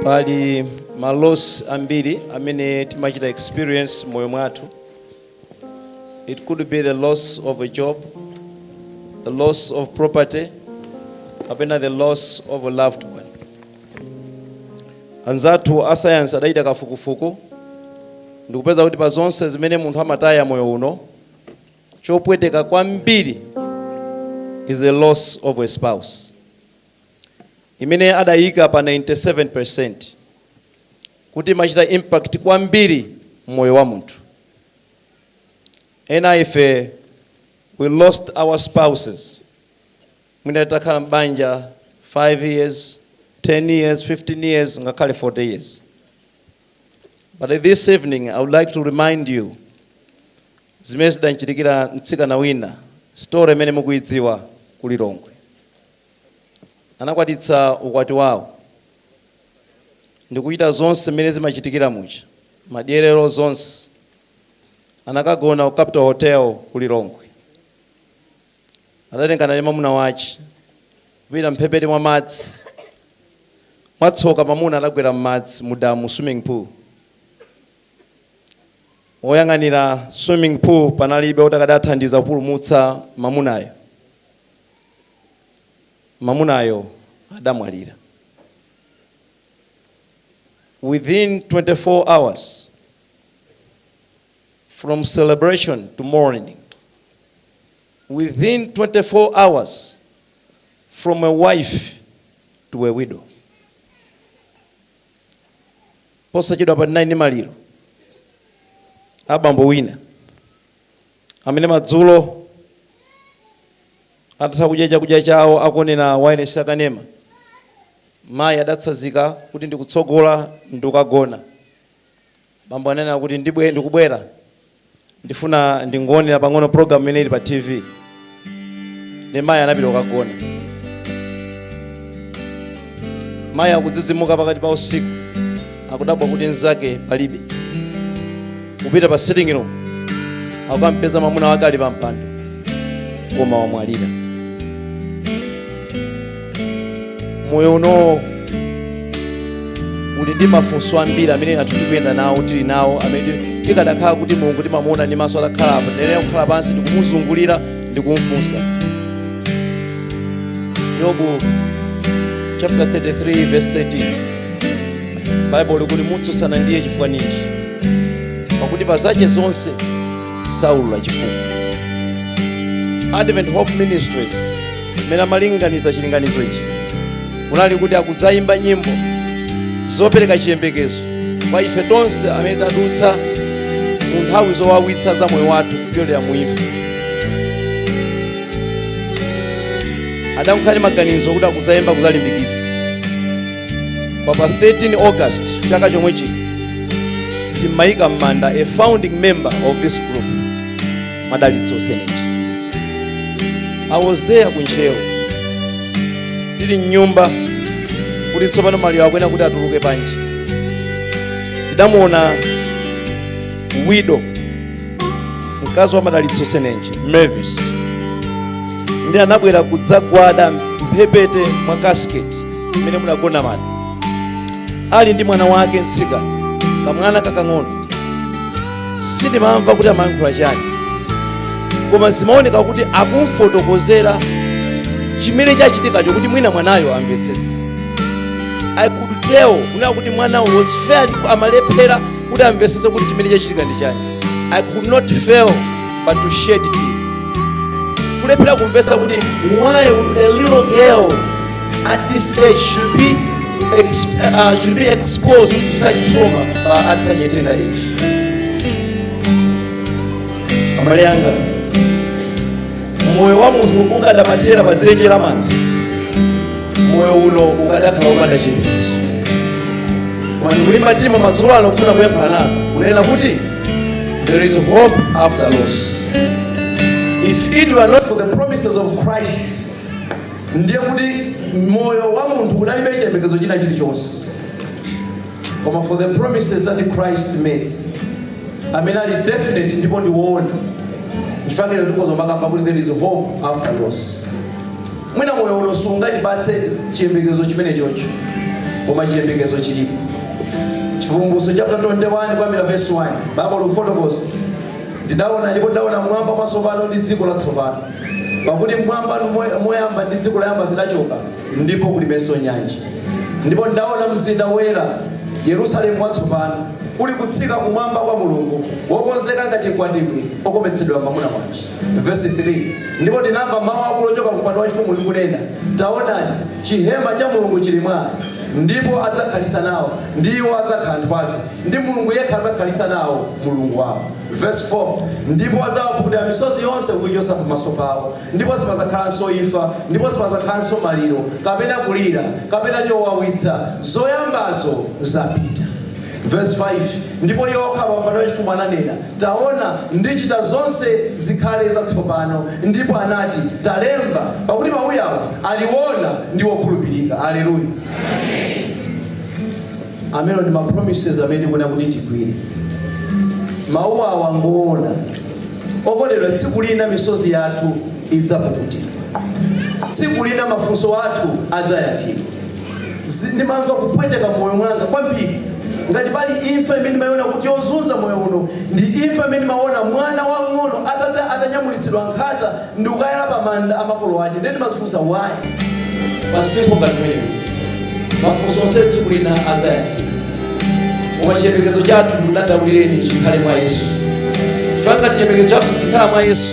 Pali ma loss ambiri amene timachita experience moyo mwathu. It could be the loss of a job, the loss of property, kapena the loss of a loved one. Anzathu a science adachita kafukufuku ndikupeza kuti pa zonse zimene munthu amataya moyo uno, chopweteka kwambiri is the loss of a spouse, imene adayika pa 97% kuti imachita impact kwambiri mmoyo wa munthu. Ena ife, we lost our spouses mwina takhala m'banja 5 years, 10 years, 15 years, ngakhale 40 years. But this evening I would like to remind you zimene zidachitikira mtsikana wina, story imene mukuidziwa ku Lilongwe. Anakwatitsa ukwati wawo ndikuchita zonse zimene zimachitikira muja, madyerero, zonse. Anakagona ku Capital Hotel ku Lilongwe, adatengana ndi mwamuna wace kupita mphepete mwa madzi. Mwatsoka mwamuna adagwera m'madzi mudamu, swimming pool. Woyang'anira swimming pool panalibe kuti akadathandiza kupulumutsa mamunayo. Mamunayo adamwalira within 24 hours, from celebration to mourning within 24 hours, from a wife to a widow. Posachedwa pa 9 maliro abambo wina amene madzulo atatha kudya chakudya chawo, akuonera wailesi yakanema, mayi adatsanzika kuti ndikutsogola ndikukagona. Bambo anena kuti, "Ndikubwera, ndifuna ndingoonera pang'ono program imene ili pa TV." Ndi mayi anapita kukagona. Mayi akudzidzimuka pakati pa usiku, akudabwa kuti mnzake palibe. Kupita pa sitting room, akukampeza mwamuna wake ali pa mpando koma wamwalira. Moyo uno uli ndi mafunso ambiri amene anthu tikuyenda nawo, tili nawo, amene tikadakhala kuti Mulungu timamuona ndi maso, atakhala apa, tinene kukhala pansi ndikumuzungulira ndikumfunsa. Yobu chapter 33 verse 13, Bible likuti, "Mutsutsana ndiye chifukwa ninji? Pakuti pa zache zonse saulula chifukwa." Advent Hope Ministries, mmene amalinganiza chilinganizo ichi, kunali kuti akudzayimba nyimbo zopereka chiyembekezo kwa ife tonse amene tadutsa mu nthawi zowawitsa za moyo wathu kupyolera mu imfa. Adakhala ndi maganizo kuti akudzayimba kudzalimbikitsa. Pa 13 August chaka chomwe chino timayika m'manda a founding member of this group, Madalitso Senenje. I was there ku Ntcheu, tili mnyumba kuti tsopano maliro akuyenera kuti atuluke panja. Ndidamuona widow, mkazi wa Madalitso Senenje, Mavis, ndi anabwera kudzagwada mphepete mwa casket mmene munagona manda, ali ndi mwana wake mtsikana, kamwana kakang'ono. Sindimamva kuti amayankhula chani, koma zimaoneka kuti akumfotokozera chimene chachitikacho kuti mwina mwanayo amvetsetse. I could tell kunena kuti mwanayo was fairly amalephera kuti amvetsetse kuti chimene chachitika ndi chani. I could not fail but to shed tears, kulephera kumvetsa kuti why would a little girl at this age should be exposed to such trauma at such a tender age. Abale anga, moyo wa munthu ukadamathera pa dzenje la manda, moyo uno ukadakhala wopanda chiyembekezo. Koma ndikulimba mtima madzulo ano kufuna kuyankhula nanu kunena kuti there is hope after loss. If it were not for the promises of Christ, ndiye kuti moyo wa munthu unalibe chiyembekezo china chilichonse. Koma for the promises that Christ made, amene ali definite ndipo ndi woona, nchifukwa lero tikhoza kumakamba kuti there is hope after loss. Mwina moyo uno sungatipatse chiyembekezo chimene chocho. Koma chiyembekezo chilipo. Chivumbulutso chapter 21 kuyambira verse 1, Baibulo likufotokoza: "Ndidaona, ndipo ndidaona mwamba mwatsopano ndi dziko latsopano, pakuti mwamba moyamba ndi dziko loyamba zidachoka, ndipo kulibenso nyanja. Ndipo ndaona mzinda woyera, Yerusalemu watsopano, uli kutsika kumwamba kwa Mulungu, wokonzeka ngati mkwatibwi okometsedwa mwamuna wake." Verse 3: "Ndipo ndinamva mawu akulu ochoka kumpando wachifumu likunena, 'Taonani, chihema cha Mulungu chili mwa ndipo adzakhalisa nawo, ndi iwo adzakhala anthu ake, ndi Mulungu yekha adzakhalisa nawo, Mulungu wawo.'" Verse 4: "Ndipo adzawapukutira misozi yonse kuichotsa pamaso pawo, ndipo sipadzakhalanso imfa, ndipo sipadzakhalanso maliro, kapena kulira, kapena chowawitsa; zoyambazo zapita." Verse 5: "Ndipo iye okhala pa mpando wachifumu ananena, 'Taona, ndichita zonse zikhale zatsopano.' Ndipo anati, 'Talemba, pakuti mawu awa ali woona ndi wokhulupirika.'" Aleluya! Amene ndi ma promises amene tikuona kuti tigwire mawu awa ngoona. Okondedwa, tsiku lina misozi yathu idzapukutidwa, tsiku lina mafunso athu adzayankhidwa. Ndimamva kupweteka moyo mwanga kwambiri. Ngati pali imfa imene ndimayiona kuti yozunza moyo uno, ndi imfa imene ndimaona mwana wang'ono atata atanyamulitsidwa nkhata ndi kukayala pa manda a makolo ake. Ndiye ndimazifunsa, why? Pansipo ngati umenewu, mafunso onse tsiku lina adzayankhidwa. Koma chiyembekezo chathu, ndikudandaulireni, chikhale mwa Yesu. Chifukwa ngati chiyembekezo chathu sichikhala mwa Yesu,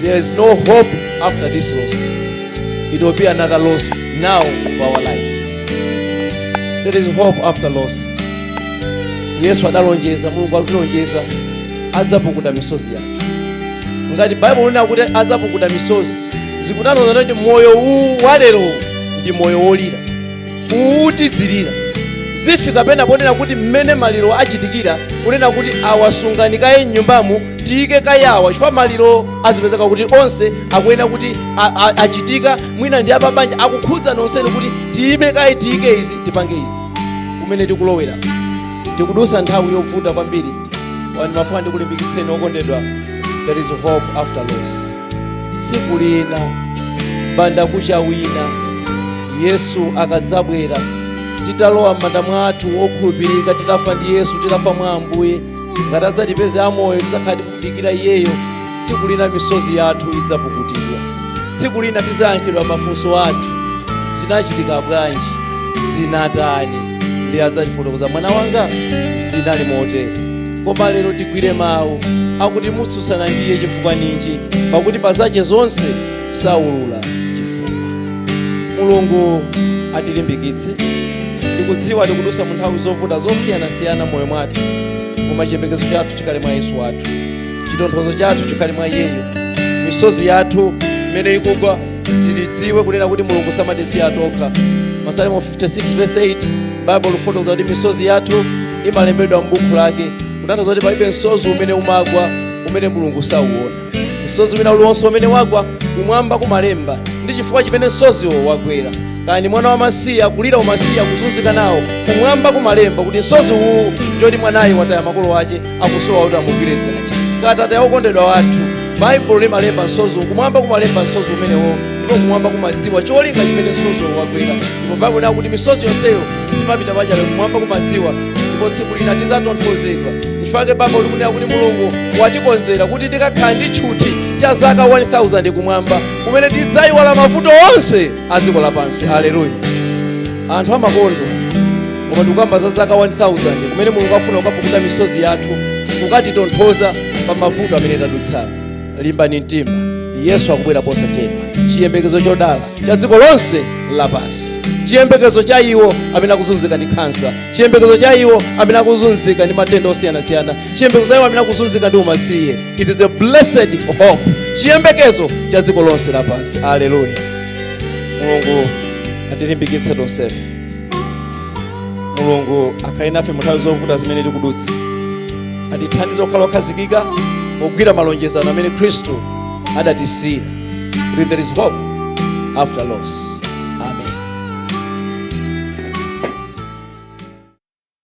there is no hope after this loss. It will be another loss now of our life. There is hope after loss. Yesu adalonjeza, Mulungu akutilonjeza, adzapukuta misozi yathu. Ngati Baibulo linena kuti adzapukuta misozi, zikutanthauza kuti moyo uwu walero ndi moyo wolira, uwu tidzilira. Zifika pena ponena kuti mmene maliro achitikira, kunena kuti awasungani kaye mnyumbamo, tiyike kayawa, chifukwa maliro azipezeka kuti onse akuyenera kuti achitika, mwina ndi apabanja akukhudza nonseni, kuti tiyime kaye, tiyike izi, tipange izi. Kumene tikulowera, tikudusa nthawi yovuta kwambiri. Ndimafuna ndikulimbikitseni, okondedwa, there is hope after loss. Tsiku lina, banda kucha wina, Yesu akadzabwera, titalowa m'manda mwathu okhulupirika, titafa ndi Yesu, titafa mwa Ambuye, ngati adzatipeze amoyo, tidzakhala tikudikira iyeyo. Tsiku lina misozi yathu idzapukutidwa, tsiku lina tidzayankhidwa mafunso athu: zinachitika bwanji, zinatani? Ndi adzatifotokoza, "Mwana wanga, zinali motere." Koma lero tigwire mawu akuti, "Mutsutsana ndiye chifukwa ninji? Pakuti pazache zonse saulula chifukwa." Mulungu atilimbikitse. Ndikudziwa tikudusa mu nthawi zovuta zosiyanasiyana moyo mwathu, koma chiyembekezo chathu chikhale mwa Yesu wathu, chitonthozo chathu chikhale mwa iyeyo. Misozi yathu imene ikugwa, tilidziwe kunena kuti Mulungu samatisiya tokha. Masalimo 56 verse 8, Bible lifotokoza kuti misozi yathu imalembedwa m'buku lake, kutanthauza kuti palibe msozi umene umagwa umene Mulungu sauona. Msozi wina uliwonse umene wagwa, kumwamba kumalemba ndi chifukwa chimene msoziwo wagwera. Kaya ndi mwana wamasiye akulira umasiye, akuzunzika nawo, kumwamba kumalemba kuti msozi uwu choti mwanayi wataya makolo ache, akusowa kuti amugwire dzanja, katata okondedwa wathu. Baibulo limalemba msozi, kumwamba kumalemba msozi umenewo, ndipo kumwamba kumadziwa cholinga chimene msoziwo wagwera. Ndipo Baibulo linakuti misozi yonseyo simapita pachabe, kumwamba kumadziwa, ndipo tsiku lina tidzatonthozedwa. Nchifukwa Baibulo likunena kuti Mulungu watikonzera kuti tikakhala ndi tchuthi cha zaka 1000 kumwamba, kumene tidzayiwala mavuto onse a dziko lapansi. Aleluya! Anthu amakondwa, koma tikukamba za zaka 1000 kumene Mulungu afuna kukapukuta misozi yathu, kukatitonthoza pa mavuto amene tadutsamo. Limbani mtima, Yesu akubwera posachedwa. Chiyembekezo chodala cha dziko lonse lapansi, chiyembekezo cha iwo amene akuzunzika ndi khansa, chiyembekezo cha iwo amene akuzunzika ndi matenda osiyanasiyana, chiyembekezo cha iwo amene akuzunzika ndi umasiye. It is a blessed hope, chiyembekezo cha dziko lonse lapansi. Aleluya! Mulungu atilimbikitse tonsefe. Mulungu akhale nafe mu nthawi zovuta zimene tikudutsa, atithandize kukhala okhazikika pogwira malonjezano amene Khristu adatisiyira, kuti there is hope after loss.